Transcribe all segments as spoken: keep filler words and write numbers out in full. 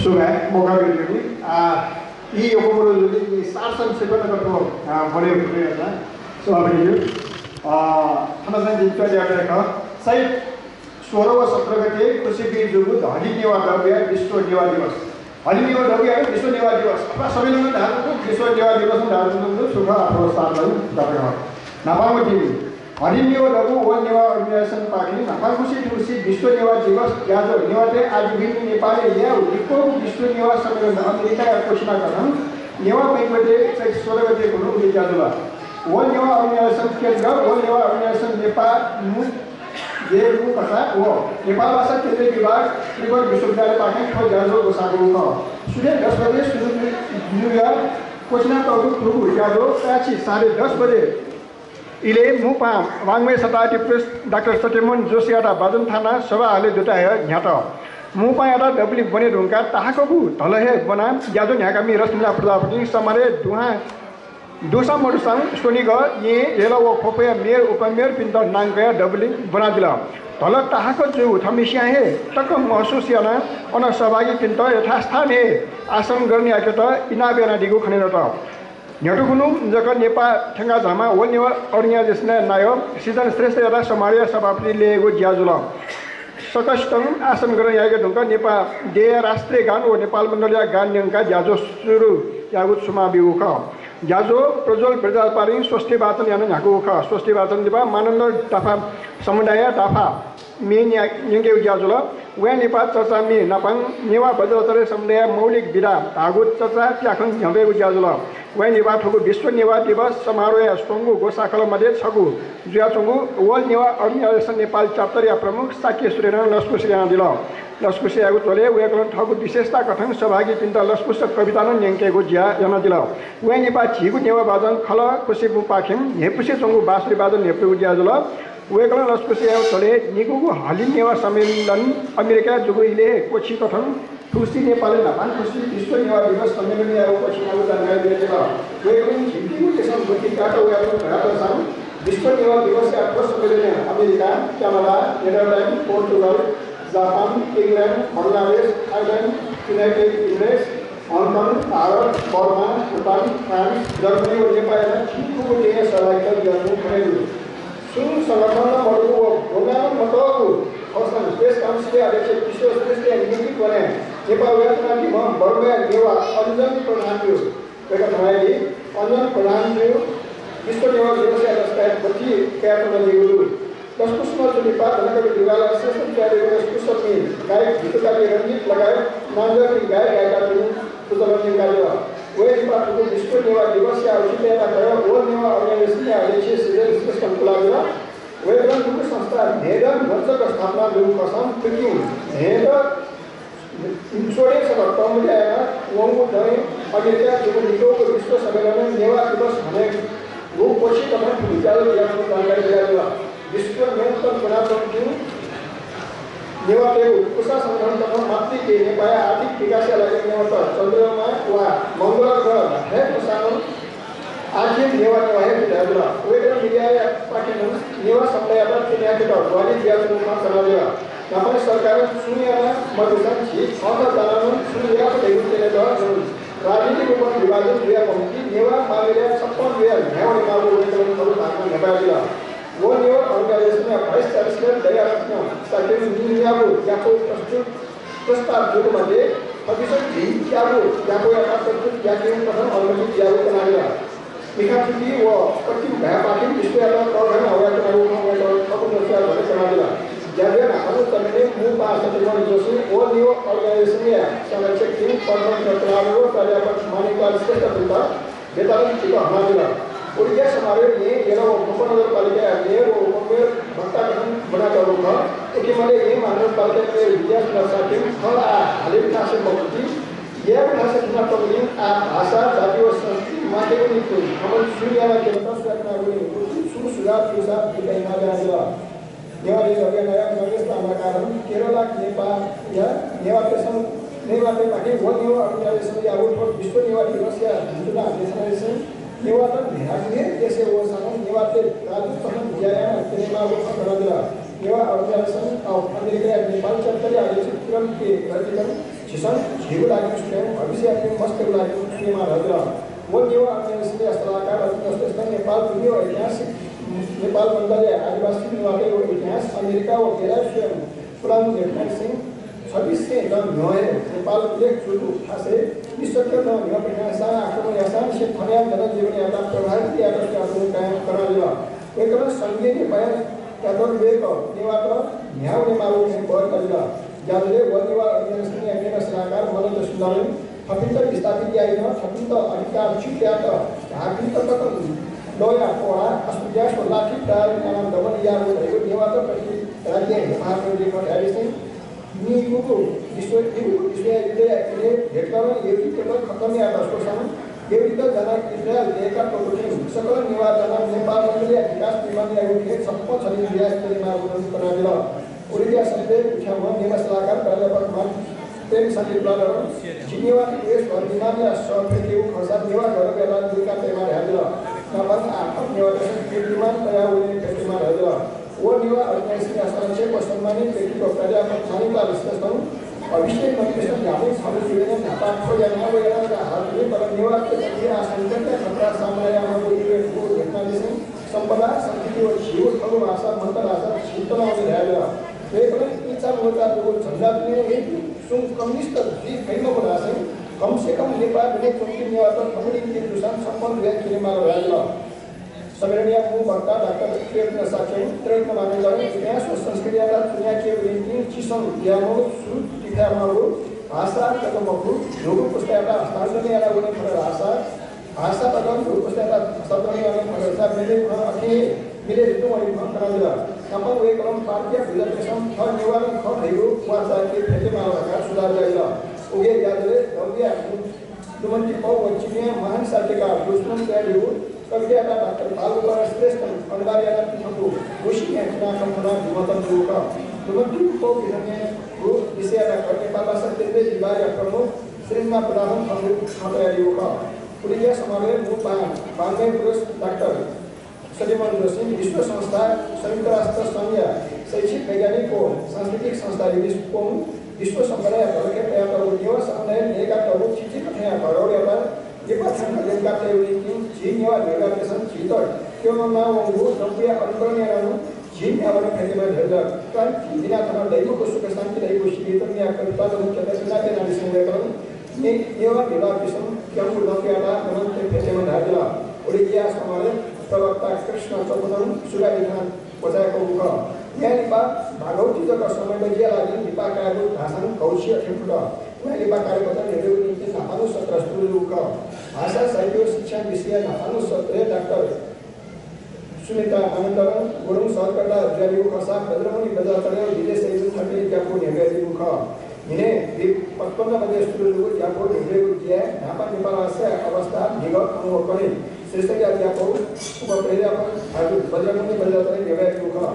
सुभाय् मौका बिज्याःगुलिं, आ, यी यक्व मरु जुल, यी सार संक्षेप नक थ्व, आ, बने फुले याना। सभापतिज्यू, आ, थन चाहिँ जिं च्वयातःगु खः। सायद सोह्र व सत्र गते खुसिबी जूगु हलिं नेवाः दबूया विश्व नेवाः दिवस। हलिं नेवाः दबूया विश्व नेवाः दिवस। अथवा सम्मेलन धाःगु विश्व नेवाः दिवस धाःगु सुख अथवा सार दबू दबू। न्हापांगु दिं हलिं नेवाः दबू व नेवाः organization पाखें न्हापांगुसे थुगुसी विश्व नेवाः दिवस ज्याझ्वः नेवाःतय् आः विभिन्न नेपालय् यायेगु लिक्वःगु विश्व नेवाः सम्मेलन अमेरिकाया क्वःछिना कथं नेवाः बैंक्वेटय् चैत सोह्र गते खुन्हु उलि ज्याझ्वः। व नेवाः organization केन्द्र व नेवाः organization नेपाः मू देय् कसाः व नेपाल भाषा केन्द्रीय विभाग त्रिभुवन विश्वविद्यालयपाखें थ्व ज्याझ्वः ग्वसाःगु खः। सुथय् दस बजे सुरु जुइगु क्वःछिनातःगु थुगु ज्याझ्वः काय्छि साढे दस बजे इलय् मू पाहां वाङ्मय शताब्दी पुरुष डाक्टर सत्यमोहन जोशीयात बाजन थानाः सभा हलय् दुथ्याः न्ह्यात। मू पाहांयात दबुलिइ ब्वने धुंकाः ताहाकःगु धलः हे ब्वनाः ज्याझ्वः न्ह्याकामि रश्मिला प्रजापतिं समारोहय् दुहां दुसां मदुसां स्वनिगः येँ, यल व ख्वपया मेयर उपमेयरपिन्त नां कयाः दबुलिइ ब्वनादिल। धलः ताहाकः जूगु थःम्हेस्यां हे तक महसुस यानाः अन सहभागीपिन्त यथास्थान हे आसन ग्रहण याकेत इनाप यानादीगु खनेदत। न्ह्यथुकुन्हु जक नेपाः थ्यंकाः झाःम्ह व नेवाः organization-या नायः सृजन श्रेष्ठयात समारोहया सभापति लय्‌यागु ज्या जुल। सकसितं आसन ग्रहण याके धुंकाः नेपाः देय्‌या राष्ट्रिय गान व नेपाल मण्डलया गान न्यंकाः ज्याझ्वः सुरु याःगु छुमा ब्यूगु खः। ज्याझ्वः प्रज्वल बज्राचार्यं स्वस्ति वाचन यानाः न्ह्याकूगु खः। स्वस्ति वाचन लिपा मानन्धर दाफा समुदायया दाफा म्ये न्या-, न्यंकेगु ज्या जुल। वया निपाः चर्चा म्ये नापं नेवाः बज्राचार्य समुदायया मौलिक विधा धाःगु चर्चा प्याखं न्ह्यब्वयेगु ज्या जुल। वया निपाः थुगु विश्व नेवाः दिवस समारोहया स्वंगू ग्वसाःखलः मध्ये छगू जुयाच्वंगु World Newah Organization Nepal chapter-या प्रमुख शाक्य सुरेनं लसकुस यानादिल। लसकुस याःगु झ्वलय् वय्‌कलं थःगु विशेषता कथं सहभागीपिन्त लसकुस कविता नं न्यंकेगु ज्या यानादिल। वया निपाः झीगु नेवाः बाजं खलः खुसिबुँपाखें न्ह्यइपुसे च्वंगु बाँसुरी बाजं न्ह्यब्वयेगु ज्या जुल। वय्‌कलं लसकुस याःगु झ्वलय् निगूगु हलिं नेवाः सम्मेलन अमेरिकाय् जूगु इलय् हे क्वःछिकथं थुगुसी नेपालय् न्हापांखुसी विश्व नेवाः दिवस सम्मेलन यायेगु क्वःछिनागु जानकारी बियादिल। वय्‌कलं झिंप्यंगू देशं ब्वति कायेत वयाच्वंगु धयातःसां विश्व नेवाः दिवसया थ्व सम्मेलनय् America, Canada, Netherland, Portugal, Japan, England, Bangladesh, Thailand, United Emirates, Hong Kong, Bharat, Burma, Bhutan, France, Germany व नेपाःया नं झिंखुगू देय्‌या सहभागिता जुयाच्वंगु खनेदु। सुं संगठनं नं मदुगु व ब्वंगु नं मतःगु खःसां प्रेस काउन्सिलया अध्यक्ष किशोर श्रेष्ठया नेतृत्वय् नेपाः वयाच्वनादीम्ह बर्माया नेवाः अञ्जन प्रधानजु वय्‌कः धयादी। अञ्जन प्रधानजु विश्व नेवाः दिवसया लसताय् ब्वति कयाच्वनादीगु दु। लसकुसं च्वमिपाः धनकवि दुर्गालाल श्रेष्ठं च्वयादीगु लसकुस म्ये गायक भिक्षुकाजी रंजित लगायत नांजाःपिं गायक गायिकापिनिगु पुचलं न्यंकादिल। वय्‌कलं थुगु विश्व नेवाः दिवसया औचित्ययात कयाः World Newah Organization-या अध्यक्ष सृजन श्रेष्ठं पुलादिल। वय्‌कलं थुगु संस्था न्हय्‌दँ न्ह्यः जक स्थापना जूगु खःसां थुकिं न्हय्‌दँ न्हिसुतुसे तःमुँज्या यानाः वंगु दँय् अमेरिकाय् जूगु निकूगु विश्व सम्मेलनय् नेवाः दिवस हनेगु क्वःछिकथं थुगु ज्याझ्वः जुयाच्वंगु जानकारी बियादिल। विश्वय् न्यंकं च्वनाच्वंपिं नेवाःतय्‌गु कुसा संगठन तथा मातृ देय् नेपाःया आर्थिक विकासया लागि नेवाःत चन्द्रमा वा मंगल ग्रह धाये फुसा नं आखिर नेवाः नेवाः हे जुयादिल। वय्‌कलं मिडियापाखें नं नेवाः समुदाययात च्वन्हुयाकेत ग्वाहालि बियाच्वंगु खँ कनादिल। न्हापा सरकारं छुं याना मजूसां झी थःथः जानाः नं छुं याये फु धइगु क्यनेत नं राजनीतिक रूपं विभाजन जुयाः वंपिं नेवाः मामिलाय् छप्पँ जुयाः न्ह्याः वनेमाःगु वय्‌कलं थःगु भाषणय् न्ह्यब्वयादिल। World Newah Organization-या vice chancellor दयारत्न शाक्यं न्यनादीगु ज्याझ्वः प्रस्तुत प्रस्ताव जूगु मध्ये थःपिन्सं झिंच्यागु ज्याझ्वःयात प्रस्तुत याकेगु कथं अनुमति बियागु कनादिल। मिखा थुकी व पश्चिम घाँय्‌पाखें विश्वयात तःधंगु हवाया च्वनागु खँ वय्‌कलं थःगु न्वचुया झ्वलय् कनादिल। ज्याझ्वःया न्हापांगु चरणय् मू पाहां सत्यमोहन जोशीं World Newah Organization-या संरक्षक किं पद्मरत्न तुलाधर व प्राध्यापक माणिकलाल श्रेष्ठपिन्त बेतालं चिकं हनादिल। उलि ज्या समारोहय् येँ, यल व ख्वप नगरपालिकाया मेयर व उपमेयर वक्ता कथं ब्वनातःगु खः। उकी मध्ये येँ महानगरपालिकाया मेयर विद्यासुन्दर शाक्यं थः आः हाले थासे मखुति, याये थासे थुनातःगुलिं आः भाषा, जाति व संस्कृति माकेगु निंतिं थःम्हं छुं याना क्यनेत सुयाच्वनागुलिं उकिं छुं सुझाव ब्यूसा बियाः इनाप यानादिल। नेवाः दिवस अभियानया नगेश ताम्राकारं तेह्र लाख नेपाःया नेवाःतय्‌सं, नेवाःतय्‌पाखें World Newah Organization-यागु थ्व विश्व नेवाः दिवसया भिंतुना देशनायासें नेवाःत न्ह्यागु हे देशय् वःसां नं नेवाःतय् दाजुकिजापिं ज्या याना क्यनेमाःगु खँ कनादिल। Newah Organization of America-या नेपाल chapter-या अध्यक्ष किरण के रंजितं झीसं झीगु लागि स्वयं, भविष्ययापिं मस्तय्गु लागि स्वयेमाः धयादिल। व नेवाः अध्ययन संघया सल्लाहकार रत्न श्रेष्ठं नेपाल भूमि व ऐतिहासिक, नेपाल मण्डलया आदिवासी नेवाःतय् व इतिहास, अमेरिका व बेलायत स्वयं पुलांगु लेखनाथसिं छब्बिस सय नं न्ह्यः हे नेपाल उल्लेख जूगु थासय् निसक्क नं न्ह्यः पिथाय् सां आक्रमण याःसां निसें थनया जनजीवनयात प्रभावित यायेत स्वयाच्वंगु कायम कनादिल। वय्कलं संघीय नेपाःया यात विवेकं नेवाःत न्ह्याः वनेमाःगु खँय् बल तयादिल। ज्याझ्वलय् व नेवाः अध्ययन संघया मेम्ह सल्लाहकार मदन सुन्दरं थःपिन्त विस्थापित याइम्ह, थःपिन्त अधिकारच्युत यायेत धाःपिन्त तक लःया प्वहाः, अश्वत्यास व लाठी प्रहार यानाः दमन याःगु धयागु नेवाःत प्रति राज्यं हेरफार यानादीगु खँ धयादिसें निगूगु विश्व, निगूगु विश्वया युद्धया इलय् हिटलरं यहूदीतय्त खतम यायेत स्वःसां यहूदीत जानाः इस्राएल दय्का त्वःतू थें सकल नेवाः जानाः नेपाल मण्डलया विकास निर्माण यायेगु खँय् छप्पँ छधी जुयाः च्वनेमाःगु खँ कनादिल। उलिकिया सत्रे उथ्याम्ह मेम्ह सल्लाहकार प्राध्यापक मान प्रेमशान्ति तुलाधरं झी नेवाःतय्गु देश भर निर्माणया सः फ्यतुगु खःसा नेवाः गौरवया लात लुइका तयेमाः धयादिल। नापं आः थप नेवाःतय्सं कीर्तिमान तयाः वने फ्यतुमा धयादिल। व नेवाः अध्ययन संघया संरक्षक व सम्मानित व्यक्तित्व प्राध्यापक मानिकलाल श्रेष्ठं अभिषेक नबिसं न्ह्याबलें छगू जीवनय् न्हापा थ्व यानाः व यानाः हाल जुल, तर नेवाःतय् प्रति आः संकटया खतरा सामना याःम्ह व युवकया घटनादिसें सम्पदा, संस्कृति व झीगु थःगु भाषा, मन्त भाषा झीत नं वने धयादिल। वय्कलं इचा मोचा दुगु झन्डा दुने वइपिं सुं कम्युनिस्ट जुइ फइ मखु धाःसां कम से कम नेपाः दुने च्वंपिं नेवाःत थःगु निंतिं जूसां छप्पँ जुयाः क्यनेमाल धयादिल। सम्मेलनया मू वक्ता डाक्टर त्रिरत्न शाक्यं, त्रिरत्न मानन्धरं इतिहास व संस्कृतियात च्वन्ह्याकेगु निंतिं झीसं यायेमाःगु, सु तिथ्यायेमाःगु, भाषा जक मखु, न्हूगु पुस्तायात हस्तान्तरण याना वने फत धाःसा भाषा तक न्हूगु पुस्तायात हस्तान्तरण याना वने फत धाःसा मिले खँ अथे हे मिले जुयावनी खँ कनादिल। नापं वय्कलं पार्टीया बुझातय्सं थः नेवाः नं खः धइगु वाःचाःके फ्यतुमाल धकाः सुझाव बियादिल। उकिया ज्याझ्वलय् दौंया लुमन्ति पौ व चिनियाँ महान साहित्यकार दुष्मन तयादीगु कवितायात डाक्टर बालगोपाल श्रेष्ठं अनुवाद यानाः पिथंगु गुसिंया चिनाखँ थनाः विमोचन जूगु खः। लुमन्ति पौ पिथंगु विषययात नेपाल भाषा केन्द्रीय विभागया प्रमुख सृजना प्रधानं थःगु खँ तयादीगु खः। उलिकिया समारोहय् मू वाङ्-, वाङ्मय पुरुष डाक्टर सलिमन जोशीं विश्व संस्था संयुक्त राष्ट्र संघया शैक्षिक, वैज्ञानिक व सांस्कृतिक संस्था युनेस्कों विश्व सम्पदाया धरोखरय् तयातःगु नेवाः समुदायं दय्कातःगु थीथी कथंया धरोहरयात लिपा थ्यंक ल्यंका तयेगु निंतिं झी नेवाः न्ह्यब्वयातय्सं झीत क्यनावंगु दँपुया अनुकरण यानाः नं झी न्ह्याबलें फ्यतुमा धयादिल। क्रान्ति दिनाः थन दइमखु सुख शान्ति धइगु सिद्धितःया कविता मुख्यतः इनाप यानादिसें वय्कलं ने-, नेवाः न्ह्यब्वयातय्सं क्यंगु दँपुयात नमन्ते फ्यतुमा धयादिल। उलिकिया समारोहय् प्रवक्ता कृष्ण चौधरीं सुभाय् बियाः क्वचाय्कूगु खः। न्याय लिपा भागवती जक समय बजिया लागि लिपा कायेगु धाःसां घौछि अथे फुत। न्याय लिपा कार्यकर्ता न्ह्यब्वयेगु निंतिं न्हापांगु सत्र सुरु जूगु खः। भाषा, साहित्य व शिक्षा विषयया न्हापांगु सत्रय् डाक्टर सुमिता मानन्धर गुरुं सहकर्ता जुयादीगु खःसा बज्रमुनि बज्राचार्य व विजय सैनी थःपिनि ज्यापू न्ह्यब्वयादीगु खः। न्हिनय् पचपन्न बजे सुरु जूगु ज्यापू न्ह्यब्वयेगु ज्याय् न्हापा नेपाल भाषाया अवस्था, म्हिगः, खँ व कन्हय् शीर्षकया ज्यापू उपप्राध्यापक भाजु बज्रमुनि बज्राचार्यं न्ह्यब्वयादीगु खः।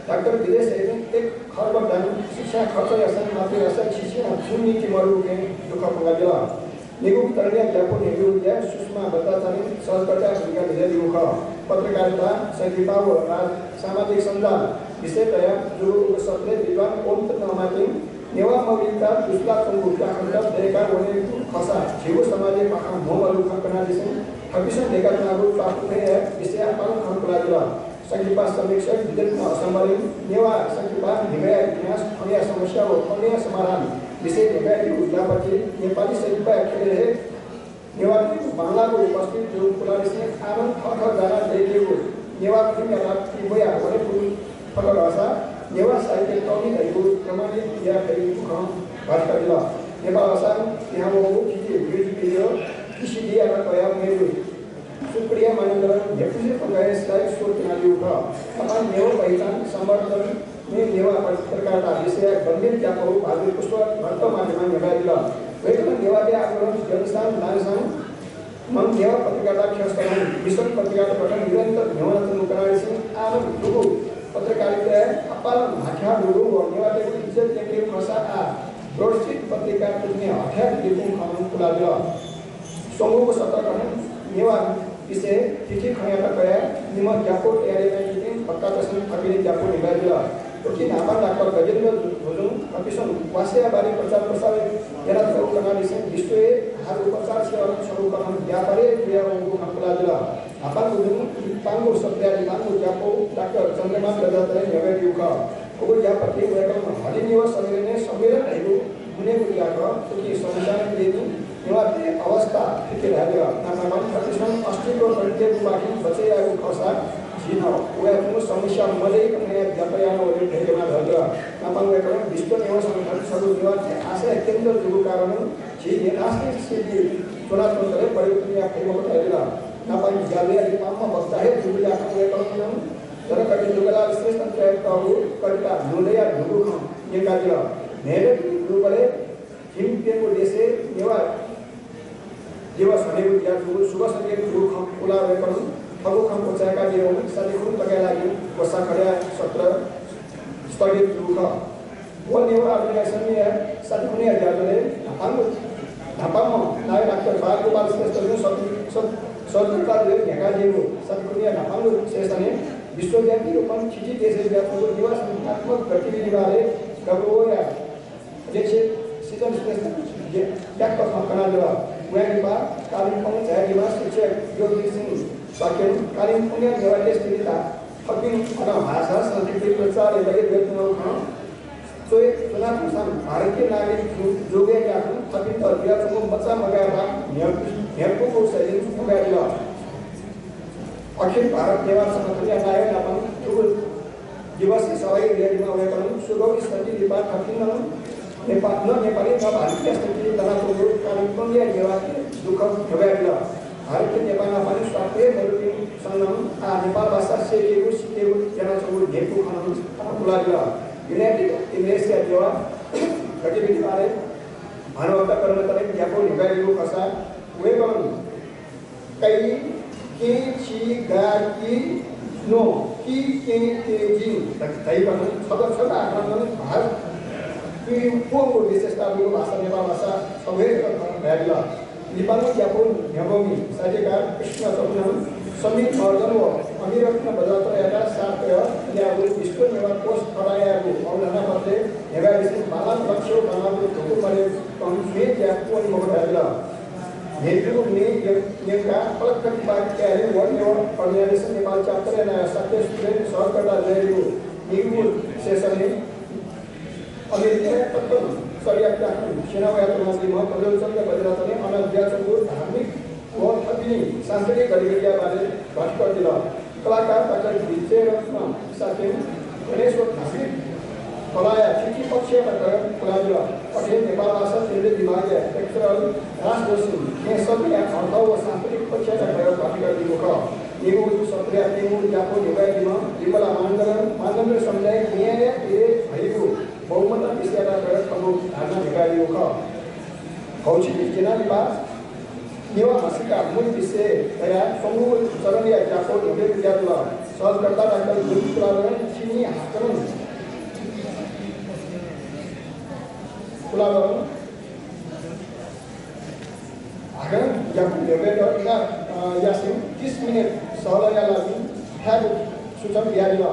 डाक्टर विजय सैनीं एक खर्ब दान शिक्षा खर्च याःसां मातृभाषा छिछिना छुं नीति मदुगु खँय् दुःख पंकादिल। निगूगु तरणिया ज्यापू न्ह्यब्वयेगु ज्याय् सुषमा बज्राचार्यं सहकर्ताया भूमिका मिलादीगु खः। पत्रकारिता, संकिपा व राज-, सामाजिक सञ्जाल विषय तयाः जूगु उगु सत्रय् विद्वान ओम तनमातें नेवाः मौलिकता दुसुलाच्वंगु ज्याखँत दय्का वनेगु खःसा झीगु समाजय् पाखां म्हो मदुगु खँ कनादिसें थःपिन्सं दय्काच्वनागु च्वापुखँया विषयय् पालंखँ पुलादिल। संकिपा समीक्षक विद्वत असम्बरं नेवाः संकिपा न्ह्यब्वया इतिहास, थनया समस्या व थनया समाधान विषयय् न्ह्यब्वयादीगु ज्यापति नेपाली संकिपाया ख्यलय् हे नेवाःतय्गु बांलाःगु उपस्थिति जूगु पुलादिसें आः नं थःथः जानाः दय्केगु नेवाः खुन्हुया लात तिबया वने फत धाःसा नेवाः साहित्य तःमि धइगु प्रमाणित याये फइगु खँ भाजु बिल। नेपाल भाषां पिहां वःगु थीथी म्युजिक भिडियो किसिदियात कयाः मेगु सुप्रिया मानन्धरं न्ह्यइपुसे पंकाः स्लाइड शो त्वनादीगु खः। आपालं नेवाः पहिचान, संवर्धन, नेवाः पत्रकारिता विषयय् गम्भीर ज्यापू भाजु पुष्प भट्ट माध्यमं न्ह्यब्वयादिल। वय्कलं नेवाःतय् आन्दोलन ग्यनाः नांसां नं नेवाः पत्रकारिता ख्यलय् मिसन पत्रकारिता गठन निरन्तर न्ह्यवनाच्वंगु कनादिसें आः नं दुगु पत्रकारिताय् आपालं म्हाख्याः दुगु व नेवाःतय्गु इज्जत यंकेगु खःसा आः ब्रोडसिट पत्रिका तुं हे हथाय् जुइगु खँ पुलादिल। स्वंगूगु सत्रं नेवाः विषयय् थीथी खँयात कयाः निम्ह ज्यापू तयार यानादीपिं वक्तातय्सं थःपिनि ज्यापू न्ह्यब्वयादिल। उकी न्हापां डाक्टर गजेन्द्र गुरुङ थःपिन्सं वासःया बारे प्रचार प्रसार यानातःगु कनादिसें विश्वय् हार उपचार सेवां छगू कथं व्यापारय् जुयावःगु खँ पुलादिल। न्हापांगु दुनु पांगु सत्या लिपांगु ज्यापौ डाक्टर चन्द्रमान दजातले न्ह्यब्वयादीगु खः। उगु ज्यापति वय्कलं हलिं नेवाः सम्मेलनय् सम्मेलन धइगु मुनेगु ज्याखः। उकी समस्यां ल्यनी नेवाःतय् अवस्था थुकी धायेगु। नामामान थःपिन्सं अस्तित्व कन्टेगुपाखें बचय् यायेगु खःसा झी नं वयाच्वंगु समस्या मदय्क नया ज्यापौ यानावने धइगु मा धाल। नामां वय्कलं विश्व नेवाः संगठन छगू नेवाःतय् आशाया केन्द्र जूगु कारणं झी यथास्थिति च्वनाच्वंतले परिवर्तन याये फइ मखु धाल। नामां ज्याझ्वःया लिपांम्ह वक्ता हे जूगुलिं वय्कलं नं जनकवि दुर्गालाल श्रेष्ठं च्वयातःगु कविता न्हूदँया न्हूगु खँ न्यंकादिल। न्हय्दँ दुबलय् झिंनिदँ प्यंगू देशय् नेवाः दिवस हनेगु ज्या जूगु शुभ संकेत जूगु खँ पुलाः वय्कलं थःगु खँ क्वचाय्कादिल। साथी खुन्हु तकया लागि व साखर्या सत्र स्थगित जूगु खः। व नेवाः अधिवेशनया साथी खुन्हुया ज्याझ्वलय् न्हापांगु न्हापांम्ह नायः डाक्टर बालगोपाल श्रेष्ठजुं सत सत सत न्ह्यकादीगु साथी खुन्हुया न्हापांगु सेसनय् विश्वव्यापी रूपं थीथी देशय् जुयाच्वंगु नेवाः संस्थात्मक गतिविधि बारे डब्ल्युओया अध्यक्ष सिजन श्रेष्ठं व्यापक खँ कनादिल। वयां लिपा कालिम्पोङ झायादीम्ह शिक्षक योगवीर सिंह शाक्यं कालिम्पोङया नेवाःतय् स्थिति तथा थःपिं अन भाषा संस्कृति प्रचारया लागि जुयाच्वनागु खँ च्वय् च्वनाच्वंसां भारतीय नागरिक जू जूगु ज्याखँ थःपिन्त जुयाच्वंगु मचामगाःया भाग न्ह्यकू न्ह्यकूगु शैलीं न्ह्यब्वयादिल। अखिल भारत नेवाः संगठनया नायः नापं थुगु दिवसय् सहभागी जुयादीम्ह वय्कलं सुगौली सन्धि लिपा थःपिं नं नेपा न नेपाली न भारतीय स्थितिइ दनाच्वंगु कालिम्पोङया नेवाःतय् दुःख न्ह्यब्वयादिल। भारतय् नेपाः नापं स्वापू हे मदुपिन्सं नं आः नेपाल भाषा सय्केगु सिक्केगु यानाच्वंगु न्ह्यकू खँ नं पुलादिल। युनाइटेड इमिरेट्सया नेवाः गतिविधि बारे भानुभक्त कर्मचारीं ज्यापौ न्ह्यब्वयादीगु खःसा वय्कलं कै, कें, चि, गा, कि, न्वँ, कि, कें, तें, जिं धइगु छगू छगू आखलं नं भार तुइपुगु विशेषता दुगु भाषा नेपाल भाषा छगू हे जक खः धयादिल। लिपांगु ज्यापौ न्ह्यब्वमि साहित्यकार कृष्ण चौधरीं समीर महर्जन व अमिरत्न बज्राचार्ययात साथ कयाः ल्याःगु विश्व नेवाः कोष थलायागु अवधारणा पत्रय् न्ह्यब्वयादिसें बालां लक्ष्य व बालांगु धुकू मदय्कं छुं हे ज्या पूवनी मखु धयादिल। न्ह्यइपुगु न्हय् न्यंकाः पलख लिपा क्यारिङ वर्ल्ड नेवाः अर्गनाइजेसन नेपाल च्याप्टरया नायः शाक्य सुरेन सहकर्ता जुयादीगु नीगू सेसनय् अमेरिकाय् तक्क चर्या त्याखं सेना वयाच्वनादीम्ह प्रज्वल चन्द्र बज्राचार्यं अन जुयाच्वंगु धार्मिक व थःपिनि सांस्कृतिक गतिविधिया बारे ध्वाथुइकादिल। कलाकार डाक्टर विजयरत्न शाक्यं गणेश व धार्मिक कलाया थीथी पक्षयात प्रयोग कयादिल। अथे नेपाल भाषा केन्द्रीय विभागया लेक्चरर राज जोशीं थें सत्वया अर्थ व सांस्कृतिक पक्षयात प्रयोग ध्वाथुइकादीगु खः। नीगू सत्रया प्यंगू ज्यापौ न्ह्यब्वयादीम्ह विमला मानन्धरं मानन्धर समुदाय ज्ञानया इलय् धइगु बहुमतया विषययात प्रयोग खःगु धारणा न्ह्यब्वयादीगु खः। भौगोलिक ज्ञान लिपा नेवाः म्हसीका मूल विषय धयाः स्वंगू चरणया ज्यापौ न्ह्यब्वयेगु ज्या जुल। सहकर्ता डाक्टर गुरुङ कुलाधरं चिनी हाकनं कुलाधरं हाकनं ज्यापौ न्ह्यब्वयेत इनाप, अ, यासें तीस मिनेट सहलहया लागि थाय् सूचना बियादिल।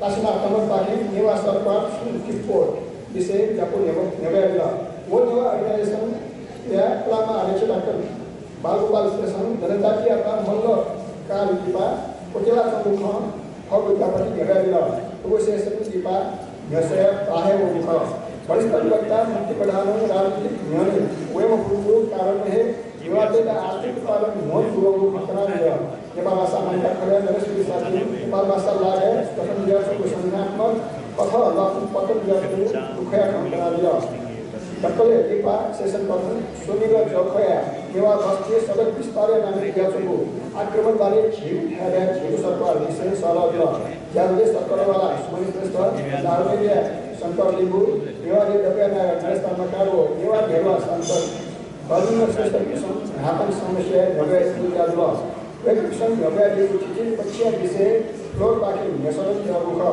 तासिना तमकपाखें नेवाः सरकार छुं टिप्पोट विषय ज्यापौ न्ह्यब्व-, न्ह्यब्वयादिल। व नेवाः अर्गनाइजेसनया पुलांम्ह अध्यक्ष डाक्टर बालगोपाल श्रेष्ठं जनजातियात मल्लकाल लिपा क्वत्यलाच्वंगु खँ थःगु ज्यापति न्ह्यब्वयादिल। थुगु सेसनय् लिपा न्ह्यसः हे पाहाय् वःगु खः। वरिष्ठ अधिवक्ता, मन्त्री प्रधानं राजनीतिक न्ह्यःने वये मफुगु कारणं हे नेवाःतय्त आर्थिक उत्पादन न्ह्यः जुयावःगु खँ कनादिल। नेपाल भाषा मान्यता खलःया नरेश शाक्यं नेपाल भाषा लागाय् गठन जुयाच्वंगु संगठनात्मक पथ लक्ष्य पतन जुयाच्वंगु दुःखया खँ कनादिल। दकलय् लिपा सेसन कथं स्वनिगः जःखःया नेवाः बस्तीय् सडक विस्तारया नामय् जुयाच्वंगु आक्रमण बारे झीगु थाय्‌या झीगु सरकार विषयय् सहलह जुल। ज्याझ्वलय् सरकारवाला सुमन श्रेष्ठ, दार्जिलिङया शंकर लिम्बू, नेवाः नेतृत्वया नायः नरेश ताम्राकार व नेवाः नेवाः सांसद बर्निम श्रेष्ठपिन्सं न्हापां समस्याय् न्ह्यब्वयादीगु ज्या जुल। वय्कःपिन्सं न्ह्यब्वयादीगु थीथी पक्षया विषय फ्लोरपाखें न्ह्यसलं तयागु खः।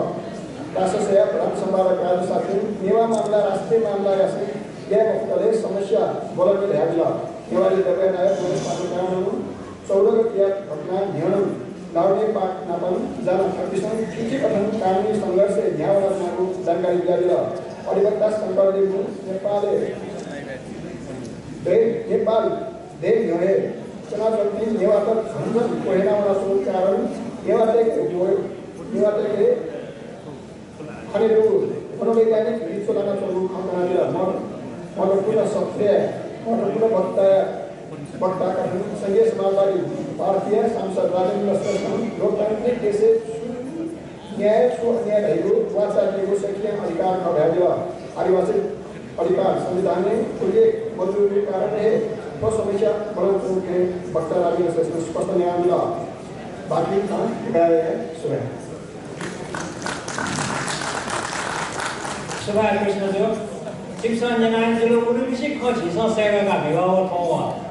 कासास्वयाः प्रधान सम्पादक राजु शाक्यं नेवाः मामला राष्ट्रिय मामला यासें याये मफुतले समस्या ब्वलनि धयादिल। नेवाः नेतृत्वया नायः नरेश ताम्राकारं चौध गतेया घटना न्ह्यःनं धर्मे पाक नापं जाना छत्तीसं चिठी कथन कानूनी संघर्ष न्यावला नागु जानकारी बियादिल। अधिवक्ता शंकर लिम्बू नेपालय् दे नेपाल दे न्ह्यः हे च्वनाच्वंपिं नेवाःत झन झन क्वह्यना वनाच्वंगु कारण नेवाःतय्के नेवाःतय्के खने दुगु मनोवैज्ञानिक भिड च्वलानाच्वंगु खँ कनादिल। महत्वपूर्ण सत्य, महत्वपूर्ण वक्ता, वक्ता कथं संघीय समाजवादी पार्टीया सांसद राजेन्द्र श्रेष्ठं लोकतान्त्रिक देशय् छु न्याय छु अन्याय धइगु वाचा दिइगु स्वकीय अधिकार खँ धयादिल। आदिवासी अधिकार संविधानय् उल्लेख मजूगु कारणं हे थ्व समस्या बढाच्वंगु खँ वक्ता राजेन्द्र श्रेष्ठं स्पष्ट यानादिल। बाकी खँ गाय् सुभाय्। सुभाय् कृष्णजु, छिमिसं न्यनादिल, उलिपिसे खँ झीसं सय्‌काः भिवाः थौं वः।